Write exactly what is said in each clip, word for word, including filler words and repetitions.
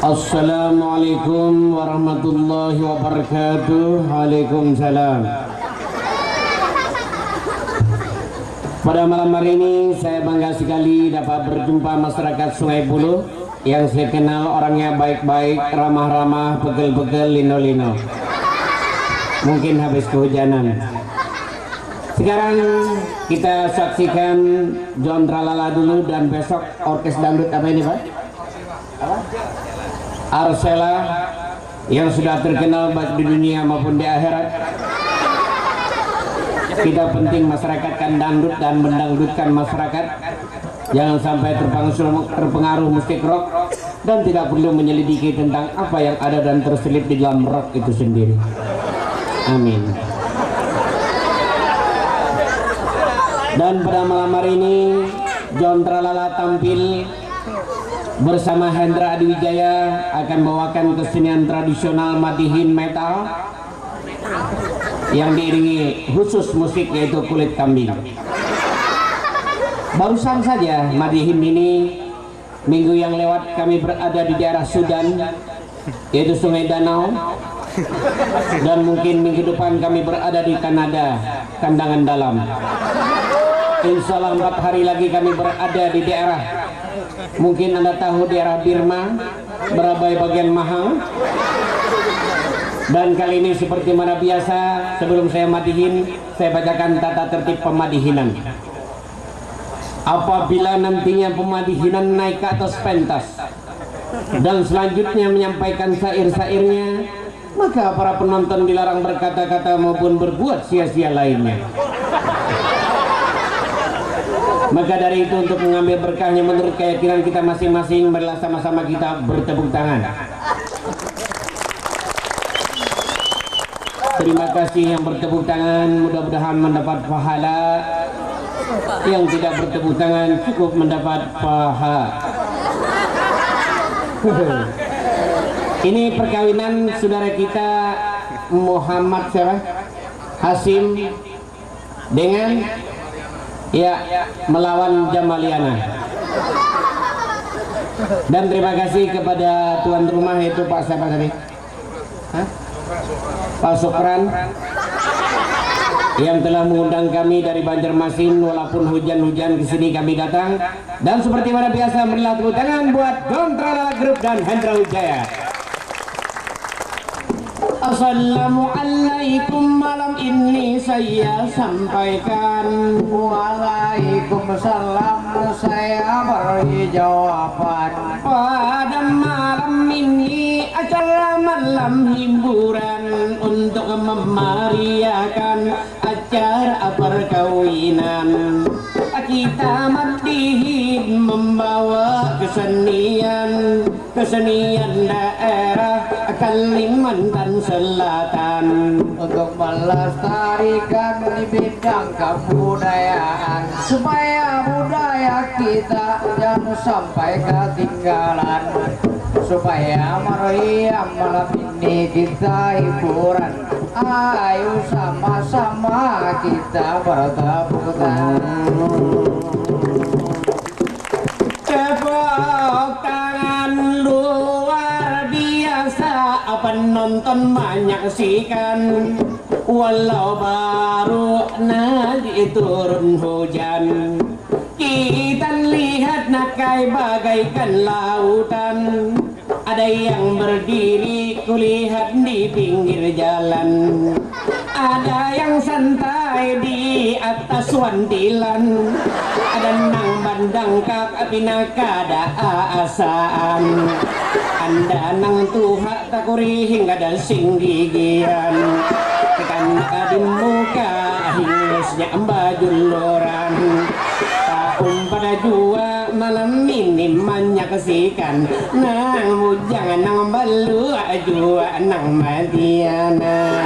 Assalamualaikum warahmatullahi wabarakatuh. Waalaikumsalam. Pada malam hari ini saya bangga sekali dapat berjumpa masyarakat Sungai Buloh yang saya kenal orangnya baik-baik, ramah-ramah, pegel-pegel, lino-lino. Mungkin habis kehujanan. Sekarang kita saksikan John Tralala dulu dan besok orkes dangdut apa ini, Pak? Arsela yang sudah terkenal baik di dunia maupun di akhirat. Kita penting masyarakat kan dangdut dan mendangdutkan masyarakat. Jangan sampai terpengaruh, terpengaruh musik rock dan tidak perlu menyelidiki tentang apa yang ada dan terselip di dalam rock itu sendiri. Amin. Dan pada malam hari ini John Tralala tampil bersama Hendra Adiwijaya akan bawakan kesenian tradisional Madihin Metal yang diiringi khusus musik yaitu kulit kambing. Barusan saja Madihin ini minggu yang lewat kami berada di daerah Sudan, yaitu Sungai Danau, dan mungkin minggu depan kami berada di Kanada, Kandangan Dalam. Insya Allah empat hari lagi kami berada di daerah, mungkin Anda tahu, daerah Birma, Barabai bagian Mahang. Dan kali ini seperti mana biasa, sebelum saya madihin, saya bacakan tata tertib pemadihinan. Apabila nantinya pemadihinan naik ke atas pentas dan selanjutnya menyampaikan syair-syairnya, maka para penonton dilarang berkata-kata maupun berbuat sia-sia lainnya. Maka dari itu, untuk mengambil berkahnya menurut keyakinan kita masing-masing, marilah sama-sama kita bertepuk tangan. Terima kasih yang bertepuk tangan, mudah-mudahan mendapat pahala. Yang tidak bertepuk tangan cukup mendapat paha. Ini perkawinan saudara kita Muhammad siapa? Hasim dengan, ya, melawan Jamaliana. Dan terima kasih kepada tuan rumah, yaitu Pak siapa tadi? Hah? Pak Sukran yang telah mengundang kami dari Banjarmasin, walaupun hujan-hujan ke sini kami datang. Dan seperti mana biasa, marilah tepuk tangan buat Don Tralala Group dan Hendra Wijaya. Assalamualaikum, malam ini saya sampaikan. Waalaikumsalam, saya beri jawaban. Pada malam ini acara malam hiburan untuk memeriahkan acara perkawinan. Kita madihin membawa kesenian, kesenian daerah Kalimantan Selatan. Untuk melestarikan di bidang kebudayaan, supaya budaya kita jangan sampai ketinggalan, supaya meriah malam ini kita hiburan. Ayo sama-sama kita bertepuk tangan. Tepuk tangan luar biasa, penonton menyaksikan. Walau baru nadi turun hujan, kita lihat nakai bagaikan lautan. Ada yang berdiri kulihat di pinggir jalan. Ada yang santai di atas wantilan. Ada nang bandangkak pina kada aasaan. Anda nang tuha takurihing kada sing gigian. Kekanak di muka hinggusnya bajuluran. Taumpat jua malam ini manyaksikan nang bujang nang balua jua nang madiana.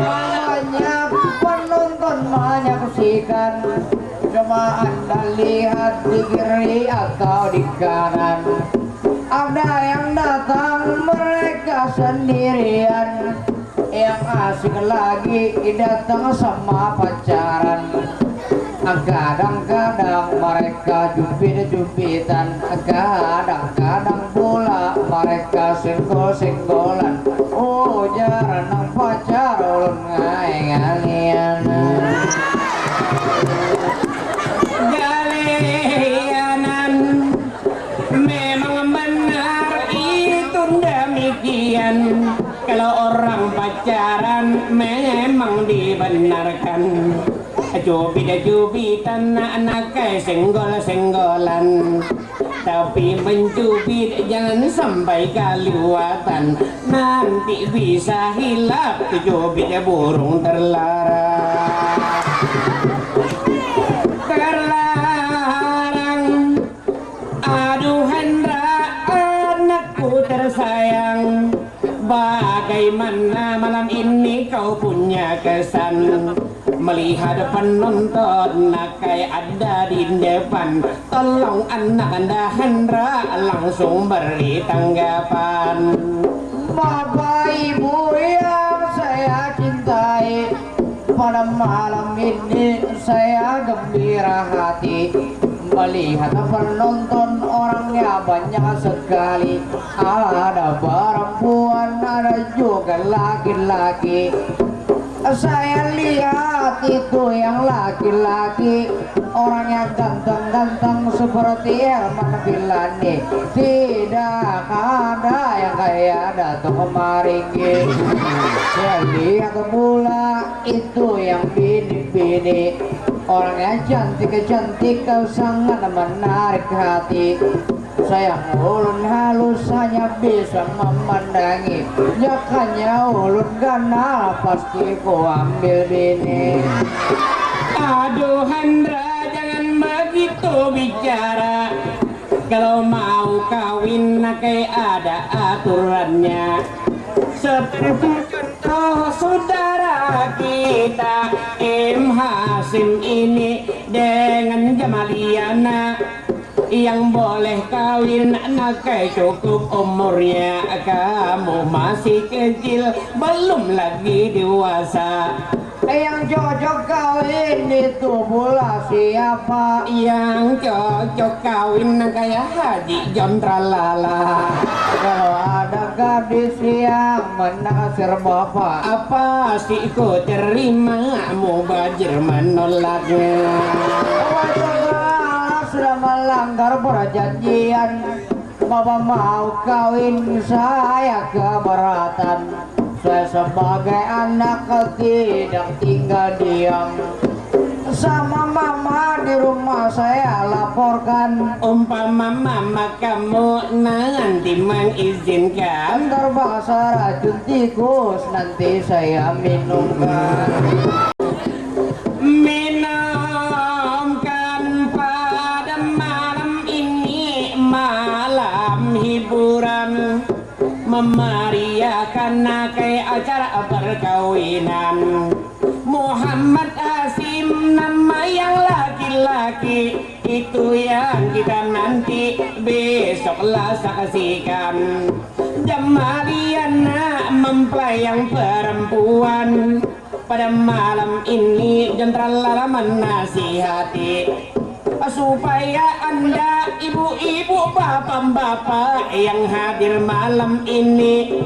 Banyak penonton menyaksikan, coba anda lihat di kiri atau di kanan. Ada yang datang mereka sendirian, yang asik lagi datang sama pacaran. Kadang-kadang mereka jubit-jubitan, kadang-kadang pula mereka senggol-senggolan. Ujar nang pacar ulun ngai ngalian. Galianan, memang benar itu demikian. Kalau orang pacaran memang dibenarkan. Cubit-cubitan, nak nakai senggol-senggolan. Tapi mencubit jangan sampai kaliwatan. Nanti bisa hilap tu cubit burung terlarang. Terlarang. Aduh Hendra, anakku tersayang, bagaimana malam ini kau punya kesan? Melihat penonton nakai ada di depan, tolong anak anda Hendra langsung beri tanggapan. Bapak Ibu yang saya cintai, pada malam ini saya gembira hati melihat penonton orangnya banyak sekali. Ada perempuan, ada juga laki-laki. Saya lihat itu yang laki-laki, orangnya ganteng-ganteng seperti Herman Vilani. Tidak ada yang kayak Datuk Maringgi. Saya lihat pula itu yang bini-bini, orangnya cantik-cantik, sangat menarik hati. Sayang ulun halus hanya bisa memandangi, jakanya ulun ganal pasti ku ambil bini. Aduh Hendra, jangan begitu bicara. Kalau mau kawin, nah, kayak ada aturannya. Seperti contoh saudara kita M Hasim ini dengan Jamaliana. Yang boleh kawin nakai cukup umurnya, kamu masih kecil, belum lagi dewasa. Yang cocok kawin itu pula siapa? Yang cocok kawin nang kaya Haji John Tralala. Kalau ada gadis yang menaksir bapak, apa sih ku terima, mubajir menolaknya. Wah, sudah melanggar perjanjian. Bapak mau kawin, saya keberatan. Saya sebagai anak tidak tinggal diam. Sama mama di rumah saya laporkan. Umpama mama kamu nanti mengizinkan, terpaksa racun tikus nanti saya minumkan. Minumkan pada malam ini, malam hiburan, memeriahkan nakai acara perkawinan. Muhammad Hasim nama yang laki-laki, itu yang kita nanti besoklah saksikan. Jamaliana mempelai yang perempuan. Pada malam ini John Tralala menasihati supaya anda ibu-ibu, bapak-bapak yang hadir malam ini,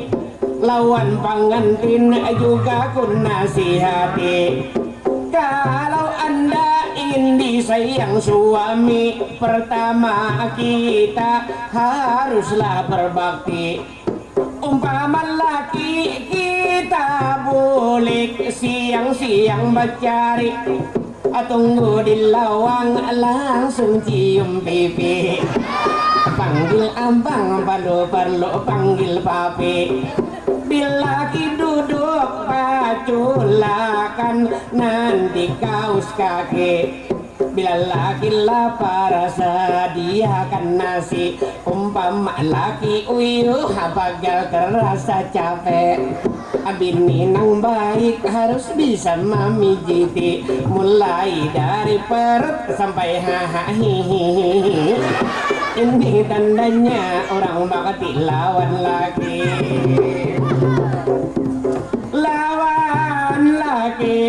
lawan pangantin juga ku nasihati. Kalau anda ingin disayang suami, pertama kita haruslah berbakti. Umpama laki kita bulik siang-siang bacari, tunggu di lawang langsung cium pipi. Panggil abang, perlu-perlu panggil papi. Bila laki duduk paculakan, nanti kaus kaki. Bila laki lapar, sediakan nasi. Umpama laki uyuh, bagal terasa capek. Bini nang baik harus bisa mamijiti, mulai dari perut sampai haha, hihihi. Ini tandanya orang bakti lawan laki. Lawan laki.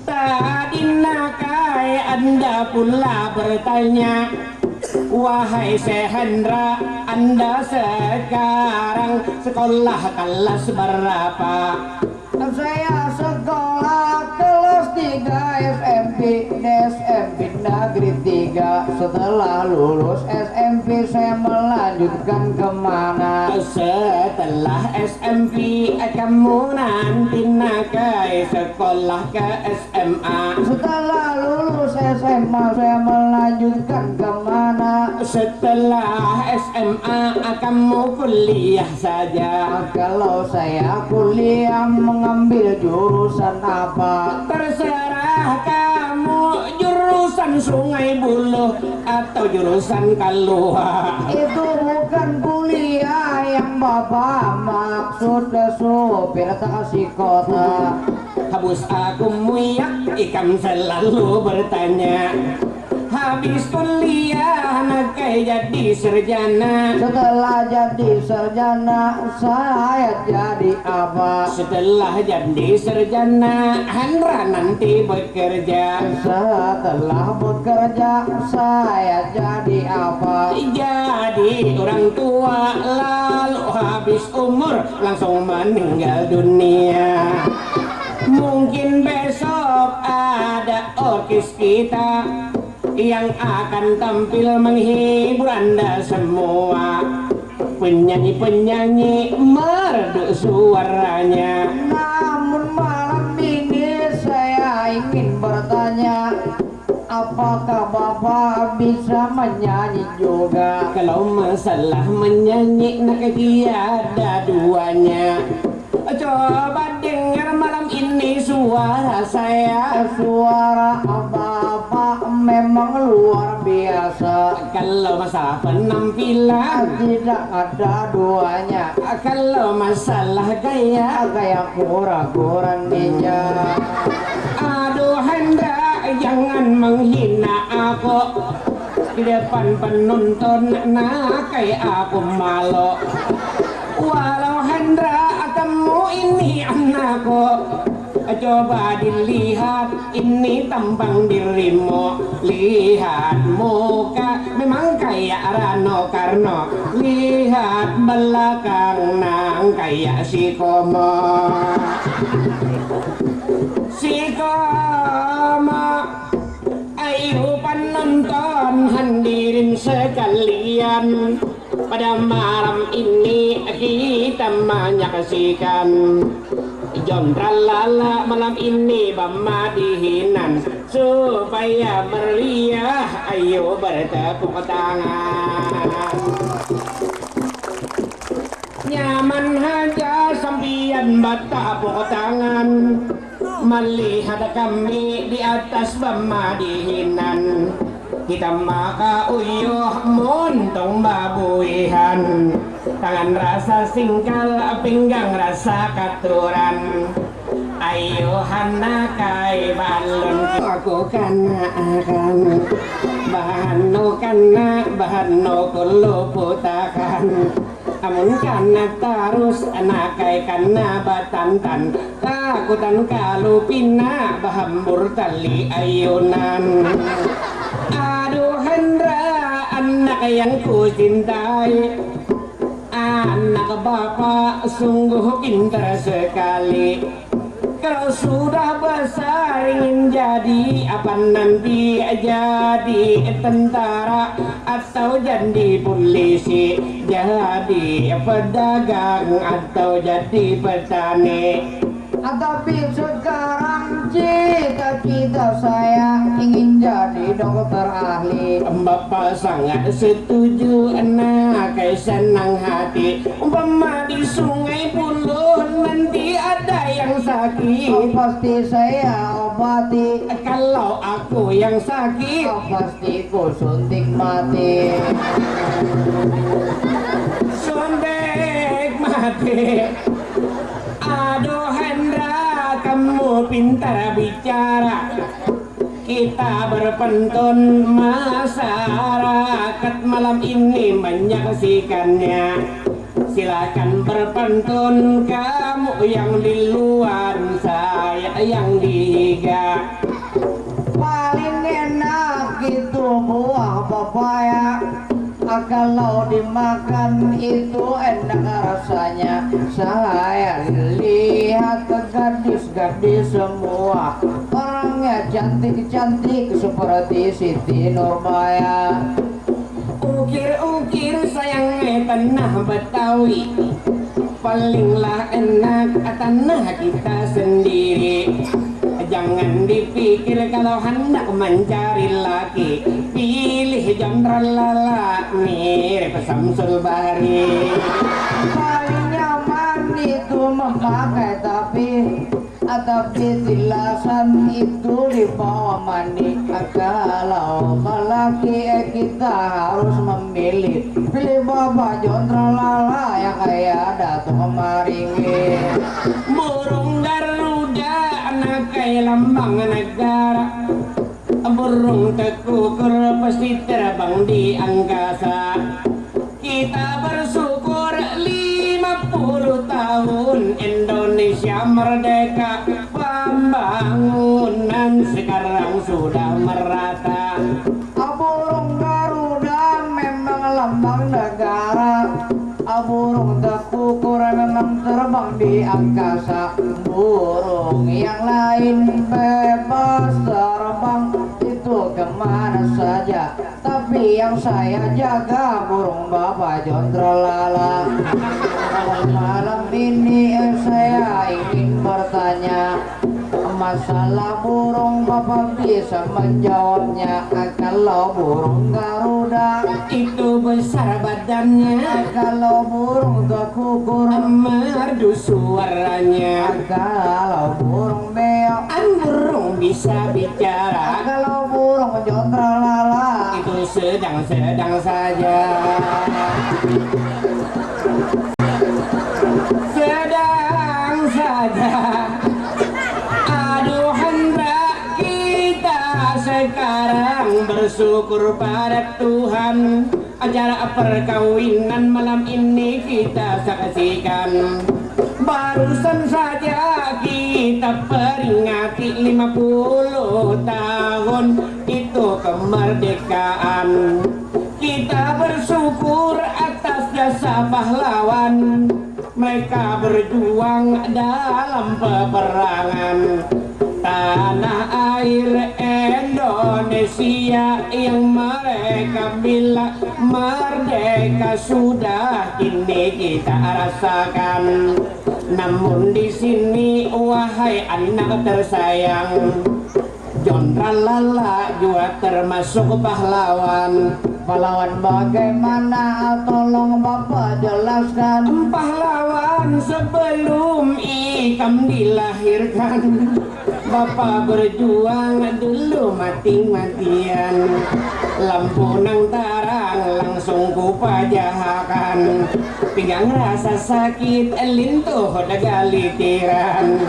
Tadi nakai Pula bertanya, wahai Syekh Hendra, anda sekarang sekolah kelas berapa? Saya sekolah kelas tiga S M P, S M P Negeri tiga. Setelah lulus S M P, saya melanjutkan kemana? Setelah S M P, kamu nanti nak ke sekolah ke S M A. Setelah lulus S M A, saya melanjutkan kemana? Setelah S M A, kamu kuliah saja. Kalau saya kuliah, mengambil jurusan apa? Terserah kamu, jurusan Sungai Buluh atau jurusan Kalua. Itu bukan kuliah yang Bapak maksud, supir taksi kota. Habis aku muyak, ikam selalu bertanya. Habis kuliah, nak ai jadi sarjana. Setelah jadi sarjana, saya jadi apa? Setelah jadi sarjana, Hendra nanti bekerja. Setelah bekerja, saya jadi apa? Jadi orang tua, lalu habis umur, langsung meninggal dunia. Mungkin besok ada orkes kita yang akan tampil menghibur anda semua. Penyanyi-penyanyi merdu suaranya. Namun malam ini saya ingin bertanya, apakah Bapak bisa menyanyi juga? Kalau masalah menyanyi, nak tiada duanya. Coba dengar malam ini suara saya. Suara Bapak memang luar biasa. Kalau masalah penampilan, tidak ada duanya. Kalau masalah gaya, gaya kura-kura ninja. Aduh Hendra, jangan menghina aku di depan penonton, nak ai aku malu. Walau Hendra, kamu ini anakku, coba dilihat ini tampang dirimu. Lihat muka memang kaya Rano Karno. Lihat belakang nang kaya si Komo. Si Komo. Ayu penonton hadirin sekalian, pada malam ini kita menyaksikan John Tralala malam ini bamadihinan. Supaya meriah, ayo bertepuk tangan. Nyaman haja sampiyan batapuk tangan malihat kami di atas bamadihinan. Kita maka uyuh muntung babuihan, tangan rasa singkal, pinggang rasa katuran. Ayo hanakai balun aku kanaakan, bahanu kana bahanu kuluputakan. Amun kana tarus anakai kana batantan, takutan kalu pina bahambur tali ayunan. Aduh Hendra, anak yang kucintai, anak bapak sungguh pintar sekali. Kalau sudah besar ingin jadi apa nanti? Jadi tentara atau jadi polisi, jadi pedagang atau jadi petani. Tapi sekarang cita-cita saya ingin jadi dokter ahli. Bapak sangat setuju, anak ai senang hati. Umpama di Sungai Buluh nanti ada yang sakit, pasti saya obati. Kalau aku yang sakit, pasti ku suntik mati. Suntik mati. Aduh Hendra, kamu pintar bicara. Kita berpantun, masyarakat malam ini menyaksikannya. Silakan berpantun kamu yang di luar, saya yang di higa. Paling enak Paya, kalau dimakan itu enak rasanya. Saya lihat gadis-gadis semua, orangnya cantik-cantik seperti Siti Nurbaya. Ukir-ukir sayang tanah Betawi, palinglah enak tanah kita sendiri. Jangan dipikir kalau hendak mencari laki, pilih John Tralala mirip Samsul Bahri. Paling nyaman itu memakai tapi, tapi tilasan itu dibawa mandi. Kalau lelaki kita harus memilih, pilih Bapak John Tralala yang kaya Datuk Maringgi. Burung Garuda anakai lambang negara. Burung tekukur pasti terbang di angkasa. Kita bersyukur lima puluh tahun Indonesia merdeka, pembangunan sekarang sudah merata. Burung Garuda memang lambang negara. Burung tekukur memang terbang di angkasa. Burung yang lain bebas terbang itu kemana saja. Tapi yang saya jaga burung Bapak John Tralala. Malam ini saya ingin bertanya, masalah burung Bapak bisa menjawabnya. Kalau burung Garuda itu besar badannya. Kalau burung tekukur merdu suaranya. Kalau burung beo, an burung bisa bicara. Kalau burung John Tralala itu sedang-sedang saja. Sedang saja. Aduh, hendak kita sekarang bersyukur pada Tuhan. Acara perkawinan malam ini kita saksikan. Barusan saja kita peringati lima puluh tahun itu kemerdekaan. Kita bersyukur atas jasa pahlawan. Mereka berjuang dalam peperangan. Tanah air Indonesia yang mereka bela merdeka sudah kini kita rasakan. Namun di sini, wahai anak tersayang, John Tralala jua termasuk pahlawan. Pahlawan bagaimana? Tolong Bapak jelaskan. Pahlawan sebelum ikam dilahirkan, Bapak berjuang dulu mati-matian. Lampu nang tarang langsung kupajahakan. Pinggang rasa sakit, lintuh dagalitiran.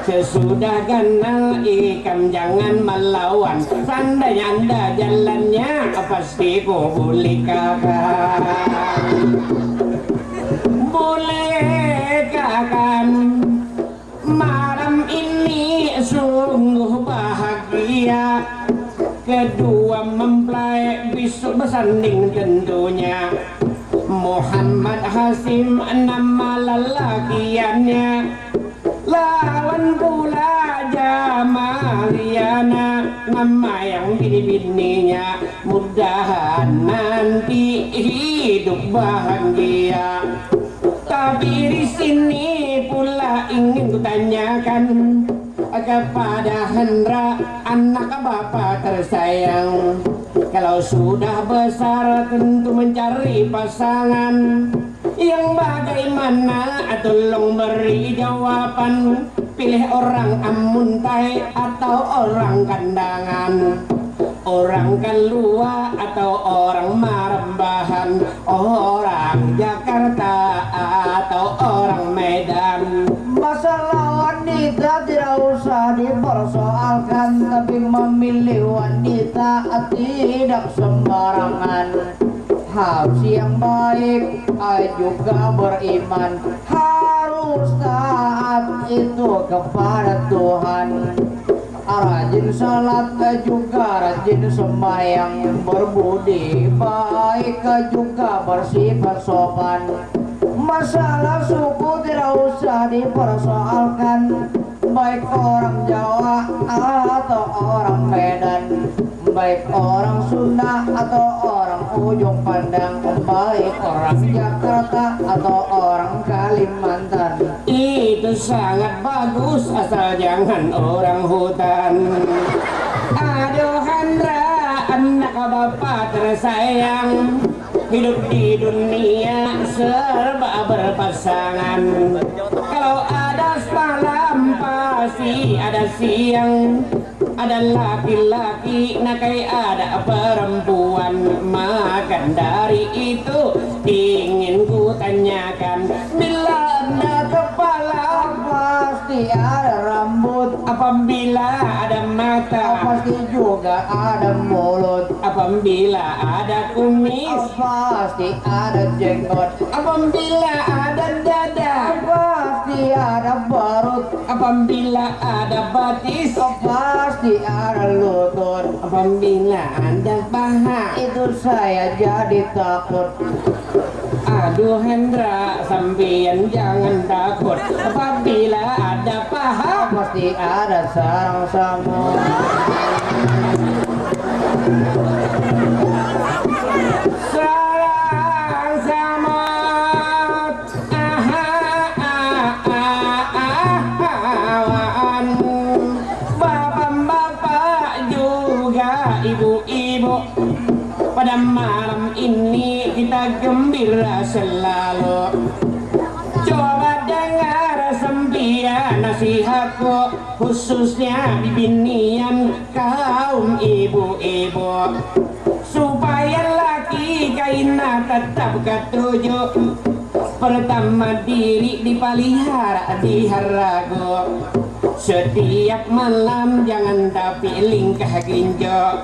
Sesudah ganal ikam jangan melawan. Seandainya anda jalannya, pasti ku bulikakan. Bulikakan. Malam ini sungguh bahagia. Kedua mempelai besok bersanding tentunya. Muhammad Hasim nama lelakiannya, lawan pula Jamaliana nama yang bini-bininya. Mudahan nanti hidup bahagia. Tapi di sini pula ingin kutanyakan kepada Hendra, anak bapa tersayang. Kalau sudah besar tentu mencari pasangan yang bagaimana? Tolong beri jawaban. Pilih orang amuntai atau orang kandangan, orang kalua atau orang marambahan, orang Jakarta atau orang Medan. Masalah wanita tidak usah dipersoalkan, tapi memilih wanita tidak sembarangan. Harus yang baik, ah, juga beriman, harus taat itu kepada Tuhan. Rajin salat juga rajin sembahyang, berbudi baik juga bersifat sopan. Masalah suku tidak usah dipersoalkan, baik orang Jawa atau orang Medan, baik orang Sunda atau orang Ujung Pandang, baik orang Jakarta atau orang Kalimantan. Itu sangat bagus, asal jangan orang hutan. Aduh Hendra, anak bapak tersayang, hidup di dunia serba berpasangan. Kalau ada malam pasti ada siang, ada laki-laki nakai ada perempuan. Maka dari itu ingin ku tanyakan, bila ada kepala pasti ada rambut. Apabila ada mata pasti juga ada mulut. Apabila ada kumis pasti ada jenggot. Apabila ada dada pasti ada perut. Apabila ada batis pasti ada lutut. Apabila ada paha itu saya jadi takut. Aduh Hendra, sampian jangan takut. Apabila ada paha pasti ada sarang samut. Sarang samut. Aha, aha, aha, awan. Bapak-bapak juga ibu-ibu, pada malam ini kita gembira selalu. Coba dengar sempia nasihatku, khususnya bibinian kaum ibu-ibu, supaya laki kaina tetap katuju. Pertama diri dipalihara diharagu. Setiap malam jangan tapi lingkah ginjo.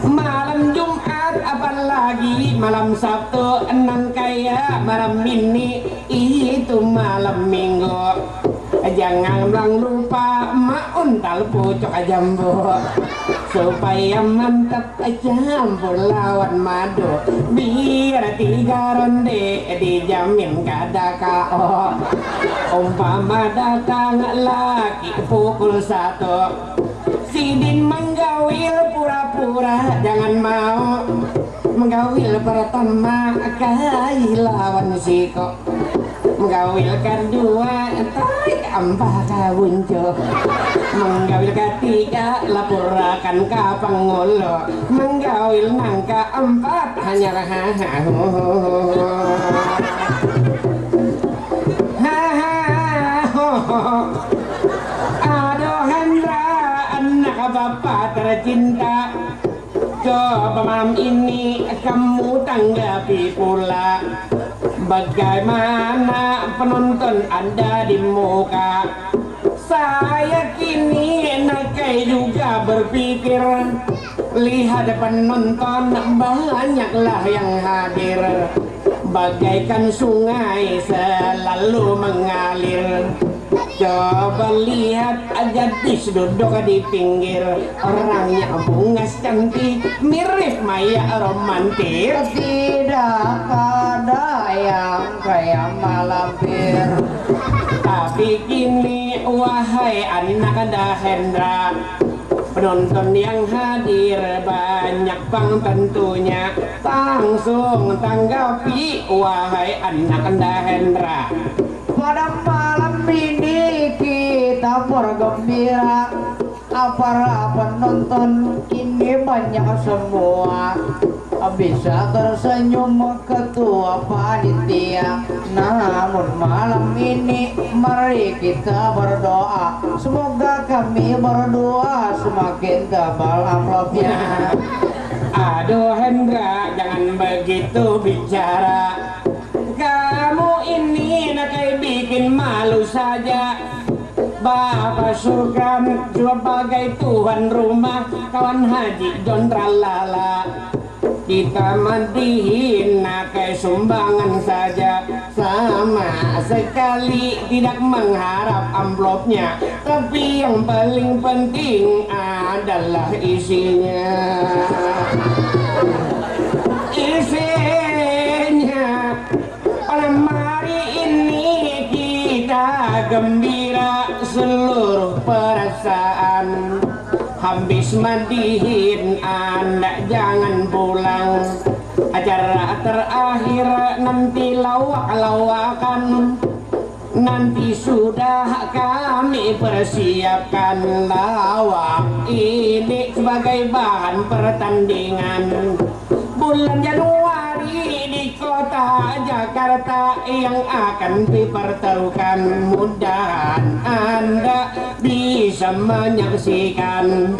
Malam Jumat apalagi malam Sabtu, nang kaya malam ini itu malam Minggu. Jangan lang lupa mauntal pucuk jambu supaya mantap campur lawan madu. Biar tiga ronde dijamin kada K O. Umpama datang laki pukul satu, sidin menggawil pura-pura jangan mau. Menggawil pertama kai lawan siko. Menggawil kedua tarik ampah kabuncu. Menggawil ketiga lapurakan ka pangulu. Menggawil nang kaampat hanyar hahahu. Hahahu. Aduh Hendra, anak bapa tercinta. Coba malam ini kamu tanggapi pula. Bagaimana penonton ada di muka? Saya kini nakai juga berpikir. Lihat penonton banyaklah yang hadir. Bagaikan sungai selalu mengalir. Coba lihat gadis duduk di pinggir. Orangnya bungas cantik, mirip maya romantis. Tidak ada yang kayak malampir. Tapi kini wahai anak Dahendra, penonton yang hadir banyak pang tentunya. Langsung tanggapi wahai anak Dahendra. Pada malam ini kita bergembira. Para penonton ini banyak semua. Bisa tersenyum ketua panitia. Namun malam ini mari kita berdoa. Semoga kami berdua semakin tebal amplopnya. Aduh Hendra, jangan begitu bicara. Kamu ini nakai bikin malu saja. Bapak Surkan sebagai tuan rumah, kawan Haji Don Tralala. Kita madihin nakai sumbangan saja. Sa Sama sekali tidak mengharap amplopnya, tapi yang paling penting adalah isinya. Isinya, pada hari ini kita gembira, seluruh perasaan habis madihin, andak jangan pulang. Acara terakhir nanti lawak-lawakan. Nanti sudah kami persiapkan lawak ini sebagai bahan pertandingan bulan Januari di kota Jakarta yang akan dipertaruhkan. Mudahan Anda bisa menyaksikan.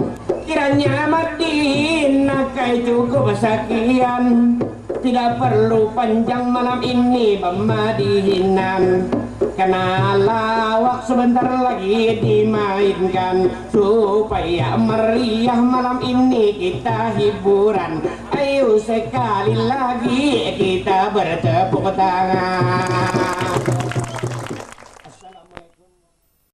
Kiranya madihin nakai cukup sekian. Tidak perlu panjang malam ini pemadihinan, karena lawak sebentar lagi dimainkan. Supaya meriah malam ini kita hiburan, ayo sekali lagi kita bertepuk tangan.